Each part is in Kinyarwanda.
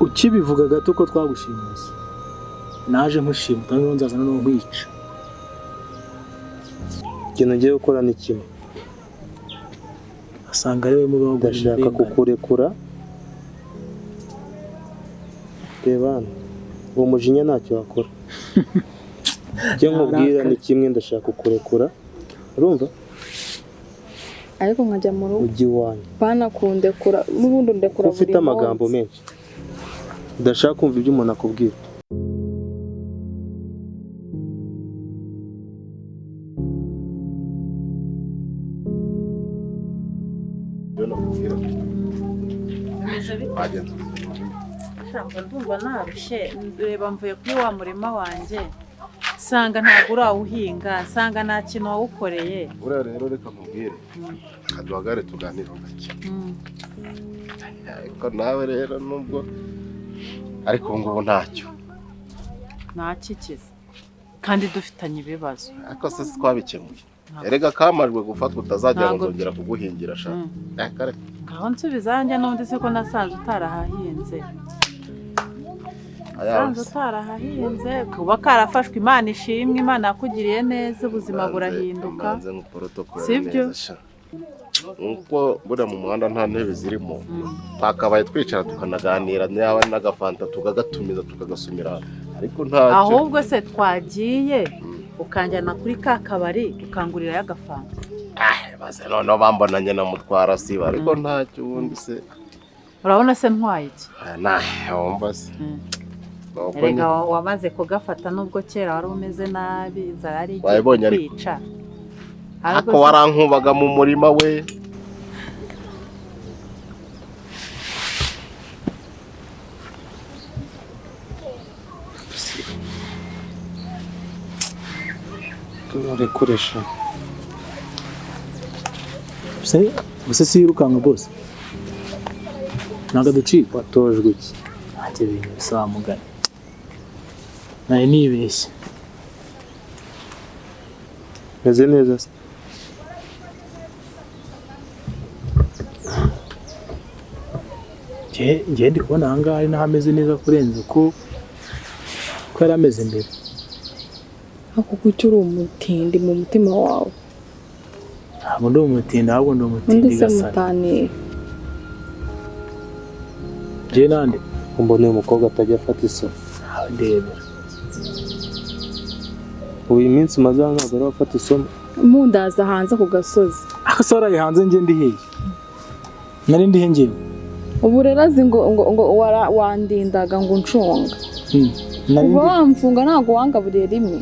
Ukibivuga gato ko twagushimuse, naje nkushimuta, noneho nzaza noneho nkwica. Ikintu ngiye gukora ni kimwe. Asanga ari we mubaho. Ndashaka kukurekura. Reba hano, uwo mujinya ntacyo wakora. Icyo nkubwira ni kimwe, ndashaka kukurekura, urumva? Ariko nkajya mu rugo. Ujya iwanyu. Banakundekura n'ubundi undekura Ufite buri amagambo munsi. menshi, ndashaka kumva ibyo umuntu akubwira. Bimeze bite? Wagenze ubuzima? Ntabwo ndumva narushye. Reba, mvuye kuri wa murima wanjye, nsanga ntabwo urawuhinga, nsanga nta kintu wawukoreye. Buriya rero reka nkubwire, kaduhagare tuganire gake. Ariko nawe rero nubwo, ariko ubu ngubu ntacyo. Ntakikiza kandi dufitanye ibibazo. Ariko se si twabikemuye? Ntabwo. Erega kamajwe gufatwa, utazajya ngo Ntabwo. nzongera kuguhingira sha. Reka reka. Ngaho nsubiza yanjye n'ubundi se ko nasanze utarahahinze. Ayawe Nasanze se. utarahahinze, kuba karafashwe, Imana ishimwe, Imana yakugiriye neza, ubuzima burahinduka. Mbanze nkuporotokole Sibyo? neza sha. Nkuko buriya mu muhanda nta ntebe zirimo, twakabaye twicara tukanaganira, yaba n'agafanta tukagatumiza tukagasumira, ariko ntacyo. Ahubwo se twagiye ukanjyana kuri ka kabari ukangurirayo agafanta? Baze noneho bambonanye na mutwara siba, ariko ntacyo ubundi se. Urabona se ntwaye iki? Nah, wumva se. Nuko Erega nyine. wamaze kugafata, nubwo kera wari umeze nabi, inzara yari igiye Wayibonye ariko. kukwica. Ariko warankubaga mu murima we. Tunarekoresha. Gusa si yirukanka bose, ntabwo aducika. Watojwe iki? Ntacyo, bintu bisaba mugani, nari nibeshye. Meze neza se? Njye ndi kubona ahangaha ari naho ameze neza kurenza uko yari ameze mbere. Ariko kuki uri umutindi mu mutima wawe? Ntabwo ndi umutindi, ahubwo ndi umutindi Undi se gasana. mutaniye? Njye nande? Mbona uyu mukobwa atajya afata isomo. Ntawe ndebera. Ubu iyi minsi umaze hano ntabwo ari wafata isomo. Mundaza hanze ku gasozi. Ariko se waraye hanze, njye ndi hehe? Nari ndi he njyewe? Ubu rero azi ngo wandindaga ngo uncunga. Nari Kuva ndi wamfunga ntabwo wangaburiye rimwe.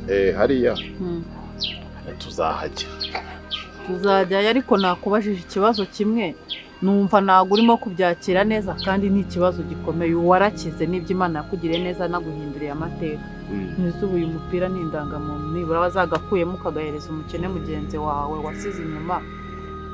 Eh, hariya tuzahajya. Tuzajyayo, ariko nakubajije ikibazo kimwe, numva ntabwo urimo kubyakira neza, kandi ni ikibazo gikomeye. Ubu warakize n'ibyo, Imana yakugiriye neza, naguhinduriye amateka. Ntizuba uyu mupira ni indangamuntu, nibura wazagakuyemo ukagahereza umukene mugenzi wawe wasize inyuma,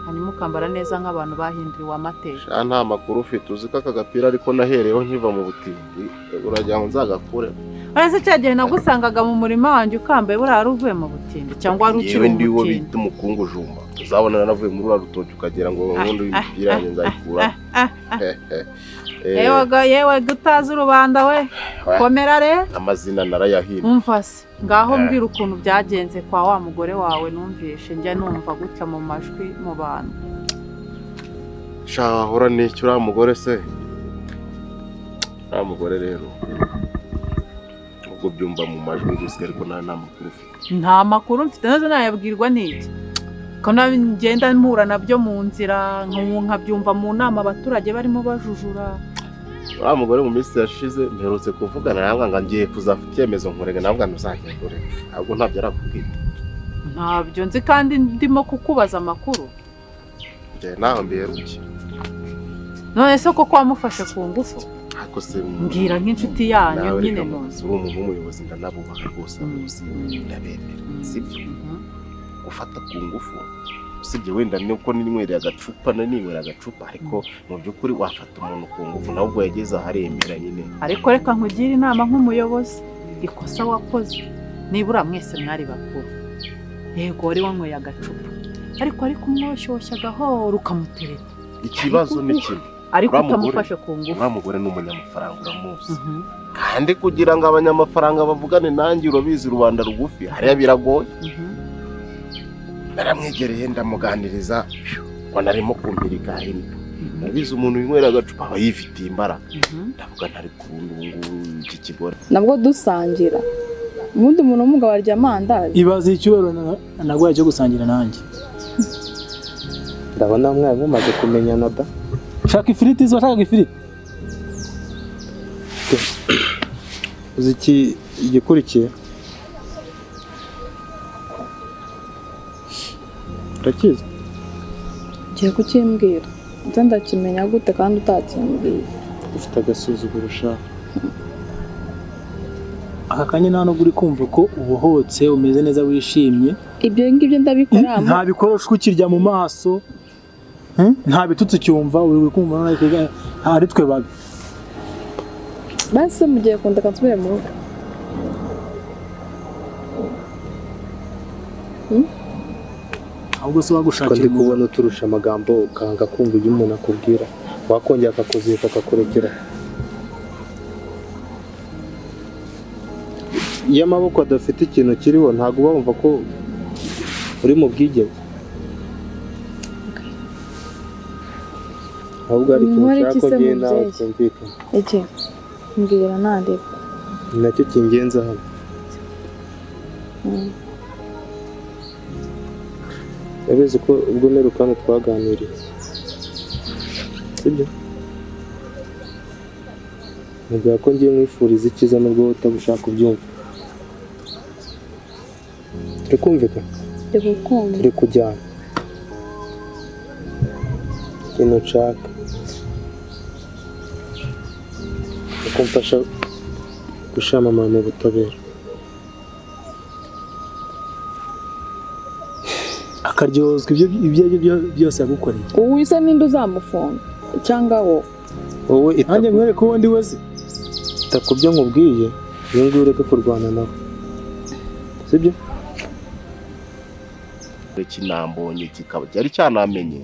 hanyuma ukambara neza nk'abantu bahinduriwe amateka. Sha, nta makuru ufite. Uzi ko aka gapira ariko nahereyeho nkiva mu butindi, uragira ngo nzagakure? Uretse cya gihe nagusangaga mu murima wanjye ukambaye, buriya wari uvuye mu butindi cyangwa wari ukiri Yewe, ndi uwo umutindi? bita umukungu jumba. Uzabona naravuye muri uriya rutoki ukagira ngo ubundi imipira yanjye nzayikura. Yewe yewe, utazi rubanda we, komera rero. Amazina narayahimbye. Umva se, ngaho mbwira ukuntu byagenze kwa wa mugore wawe. Numvishe, njya numva gutya mu majwi mu bantu. Sha, wahora n'icyo uriya mugore se, uriya mugore rero ubwo byumva mu majwi gusa, ariko nta makuru ufite. Nta makuru mfite neza, nayabwirwa n'iki ko ngenda mpura nabyo mu nzira, nkabyumva mu nama abaturage barimo bajujura? Uriya mugore mu minsi yashize mperutse kuvugana nawe ngo ngiye kuzafata icyemezo nkurega, nawe ngo ntuzahindure, ahubwo ntabyo arakubwira. Ntabyo nzi kandi ndimo kukubaza amakuru. Njye naho mbiherukiye. None se koko wamufashe ku ngufu? Ariko se Mbwira nk'inshuti yanyu nawe nyine reka ntuzi. uri umuntu w'umuyobozi, ndanabubaha rwose abayobozi, ndabemera, sibyo? Gufata ku ngufu, usibye wenda nuko ninywereye agacupa, ninywera agacupa, ariko mu by'ukuri wafata umuntu ku ngufu nawe ubwo yageze aharemera nyine. Ariko reka nkugire inama nk'umuyobozi. Ikosa wakoze, nibura mwese mwari bakuru, yego wari wanyweye agacupa, ariko umwoshyushya gahoro ukamutereta. Ikibazo ni kimwe. Ariko Uriya mugore- utamufashe ku ngufu. Uriya mugore ni umunyamafaranga, uramuzi. Kandi kugira ngo abanyamafaranga bavugane nanjye, urabizi rubanda rugufi hariya biragoye. Naramwegereye, ndamuganiriza, ngo narimo kumpirika hino. Urabizi, umuntu winywera agacupa aba yifitiye imbaraga. Ndavuga ntari kubundi ubu ngubu iki kigore Nabwo dusangira, ubundi umuntu w'umugabo arya amandazi? Ibaze icyubahiro naguhaye cyo gusangira nanjye. Ndabona mwari mumaze kumenyana da. Shaka ifiriti zo, shaka ifiriti. Uzi iki igikurikiye? Urakizi? Ugiye kukimbwira, nze ndakimenya gute kandi utakimbwiye? Ufite agasuzuguro ushaka. Aka kanya nta nubwo uri kumva ko ubohotse, umeze neza, wishimye? Ibyo ngibyo ndabikora. Nta bikoroshwa ukirya mu maso, nta bitutsi ucyumva, uri kumva noneho ari twe babi. Basi mugiye kundeka nsubire mu rugo? Ahubwo se Ko wagushakira ndi umuntu. kubona uturusha amagambo, ukanga kumva ibyo umuntu akubwira, wakongera akakuzirika akakurekera. Iyo amaboko adafite ikintu kiriho, ntabwo uba wumva ko uri mu bwigenge. Ahubwo hari ikintu Nkore nshaka iki ko se, ngiye nawe mubyeyi? twumvikana. Iki? Mbwira nandeba. Ni nacyo kingenza hano. Urabizi ko ubwo mperuka hano twaganiriye, sibyo? Mubwira ko ngiye nkwifuriza icyiza nubwo wowe utabushaka kubyumva. Turi kumvikana? Ndi kukumva. Turi kujyana. Ikintu nshaka ni uko mfasha gushamamara mu butabera. Akaryozwa ibyo aribyo byose yagukoreye. Ubu se ninde uzamufunga, cyangwa wowe? Wowe ita Nanjye nkwereke uwo ndi wese. Ita ku byo nkubwiye, uyu nguyu ureke kurwana nawe, sibyo? Kinambonye kikaba cyari cyanamenye,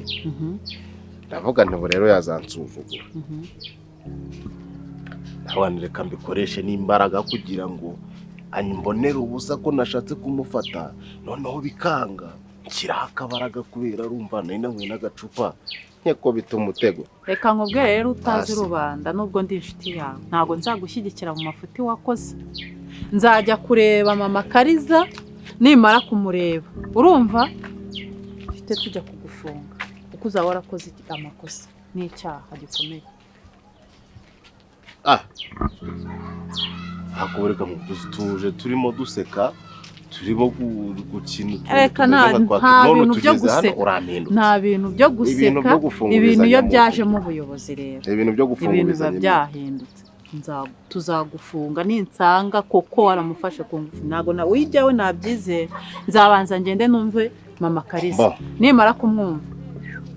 ndavuga nti ubu rero yazansuzugura. Ndavuga nti reka mbikoreshe n'imbaraga kugira ngo ambonere ubusa ko nashatse kumufata, noneho bikanga, nshyiraho akabaraga kubera arumva nari nanyweye n'agacupa, nkeko bita umutego. Reka nkubwire rero, utazi Hasi. rubanda, nubwo ndi inshuti yawe, ntabwo nzagushyigikira mu mafuti wakoze. Nzajya kureba mama Kariza, nimara kumureba, urumva mfite tujya kugufunga, kuko uzaba warakoze amakosa n'icyaha gikomeye. Ah, hakubereka mu tuje turimo duseka, turimo gukina utuntu Reka tumeze nka twa nta none bintu byo tugeze hano guseka. urampindutse. Nta bintu byo Ibintu guseka. byo gufungurizanya Ibintu iyo mu byajemo ubuyobozi rero, ibintu byo ibintu biba gufungurizanya. byahindutse. Tuzagufunga ninsanga koko waramufashe ku ngufu. Ntabwo na wijyawe nabyizera, nzabanza ngende numve mama Kariza. Bo, Nimara kumwumva,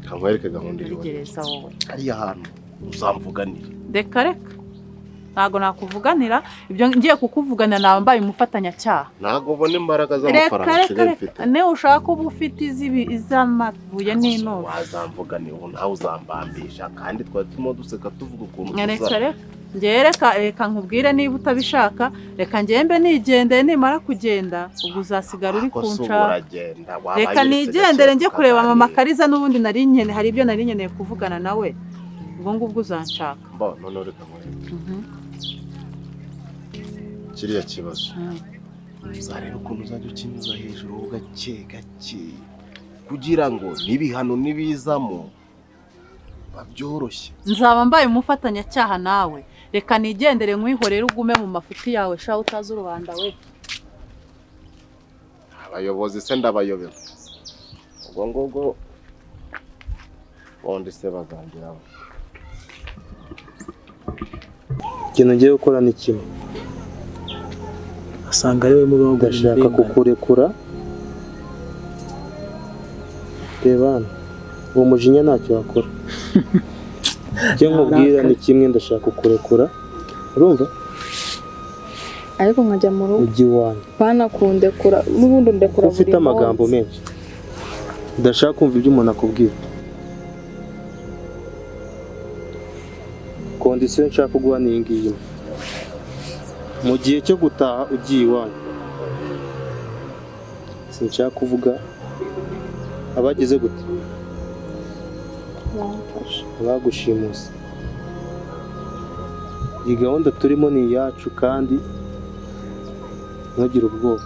kankwereke gahunda muri iriho. gereza wowe. Hariya hantu uzamvuganira. Reka reka, ntabwo nakuvuganira. Ibyo ngiye kukuvuganira naba mbaye umufatanyacyaha. Ntabwo ubona imbaraga Reka z'amafaranga reka nsigaye reka, mfite? niba ushaka uba ufite iz'amabuye n'intuba. Wazamvuganira ubu, nawe uzambambisha, kandi twari turimo duseka tuvuga ukuntu Reka tuza reka, ngewe reka reka nkubwire, niba utabishaka reka ngembe nigendeye. Nimara kugenda ubwo uzasigara uri Ako se ubu kunshaka. uragenda waba Reka yiretse nigendere gake njye kureba mama tukaganira. Kariza, n'ubundi nari nkeneye, hari ibyo nari nkeneye kuvugana nawe. Ubwo ngubwo uzanshaka. Bo, noneho reka nkwereke kiriya kibazo. Uzarebe ukuntu uzajya ukinyuza hejuru gake gake kugira ngo n'ibihano nibizamo babyoroshye. Nzaba mbaye umufatanyacyaha nawe. Reka nigendere nkwihorere, ugume mu mafuti yawe sha utazi urubanda we. Abayobozi se ndabayobewe? Ubwo ngubwo bundi se bazangeraho? Ikintu ngiye gukora ni kimwe. Asanga ari we mubaho. Ndashaka kukurekura. Reba hano, uwo mujinya ntacyo wakora. Icyo nkubwira ni kimwe, ndashaka kukurekura, urumva? Ariko nkajya mu rugo. Ujya iwanyu. Bana kundekura, n'ubundi undekura Ufite buri amagambo munsi. menshi, udashaka kumva ibyo umuntu akubwira. Condition nshaka kuguha ni iyi ngiyi. Mu gihe cyo gutaha ugiye iwanyu, sinshaka kuvuga abagize gute Bamfashe. Abagushimuse. Iyi gahunda turimo ni iyacu kandi ntugire ubwoba.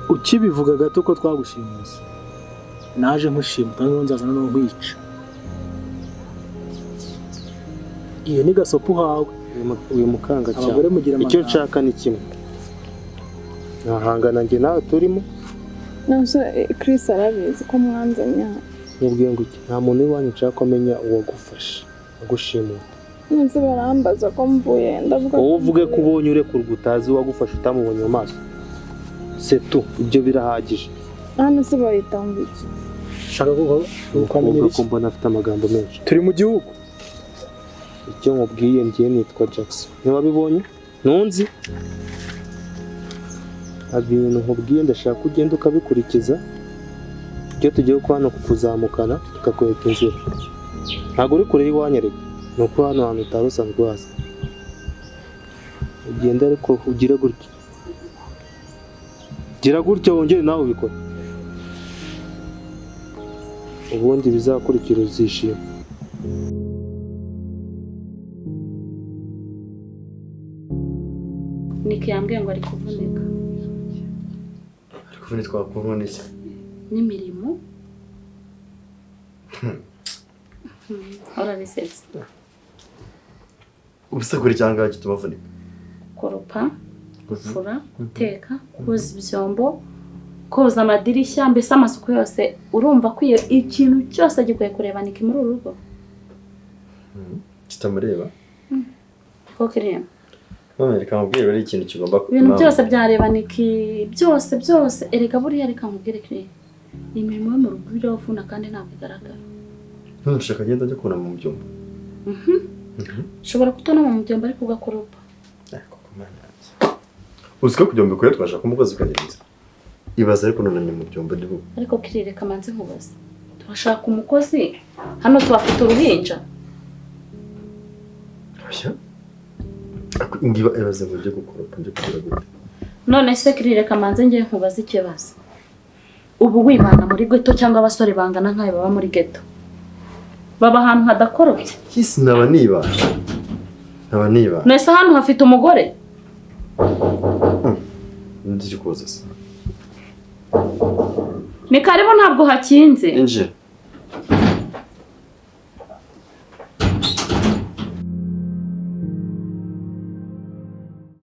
Ukibivuga gato ko twagushimuse, naje nkushimuta noneho nzaza noneho nkwica. Iyo ni gasopo uhawe. Uyu mukanga cyane. Abagore mugira Icyo amagambo. nshaka ni kimwe, ntahangana njye nawe turimo. Nonese Chris arabizi ko mwanzanye hano? Mubwiye ngo iki? Nta muntu w'iwanyu nshaka ko amenya uwagufashe agushimuta. Nonese barambaza ko mvuye, ndavuga Wowe uvuge ko ubonye urekurwa utazi uwagufashe, utamubonye mu maso, setu, ibyo birahagije. Hano se bahita ngo iki? Shaka ko ukamenya Umukobwa ko iki? mbona afite amagambo menshi. Turi mu gihugu. Icyo nkubwiye, ngiye nitwa Jackson, ntiwabibonye ntunzi ibintu nkubwiye, ndashaka ko ugenda ukabikurikiza. Icyo tugiye gukora hano kukuzamukana tukakwereka inzira. Ntabwo uri kure y'iwanyu, reka ni uko hano hantu utari usanzwe waza. Ugenda ariko ugire gutya, gira gutya, wongere nawe ubikore, ubundi bizakurikira uzishima. Nick yambwiye ngo ari kuvunika. Ari kuvunika ku iki? N'imirimo. Urabisetsa. Ubusa kuri cyangwa gituma avunika? Gukoropa, gufura, guteka, koza ibyombo, koza amadirishya, mbese amasuku yose. Urumva ko iyo ikintu cyose gikwiye kureba Nick muri uru rugo. Kitamureba. Ko kiriya None reka nkubwire, ari ikintu kigomba ibintu byose byareba Nick, byose byose. Erega buriya reka nkubwire kiriya, imirimo yo mu rugo iravuna kandi ntabwo igaragara. Ntushaka agenda ajya kunama mu byumba. Ushobora kutonama mu byombo ariko ugakoropa. Ariko ku Mana yanjye, uzi ko kugira ngo mbikore twashaka umukozi ukagenza ibaza, ariko nunamye mu byombo ndi bubu. Ariko kiri, reka manze nkubaze, turashaka umukozi hano tuhafite uruhinja? Oya, ariko ngiba ibaze ngo njye gukoropa, njye kugira gute? None se kiri, reka manze ngiye nkubaze ikibazo. Ubu wibana muri ghetto, cyangwa abasore bangana nkawe baba muri ghetto baba ahantu hadakoropye? Hisi naba nibana, naba nibana. None se hano hafite umugore? Ndiri koza se. Ni karibu, ntabwo hakinze. Injira.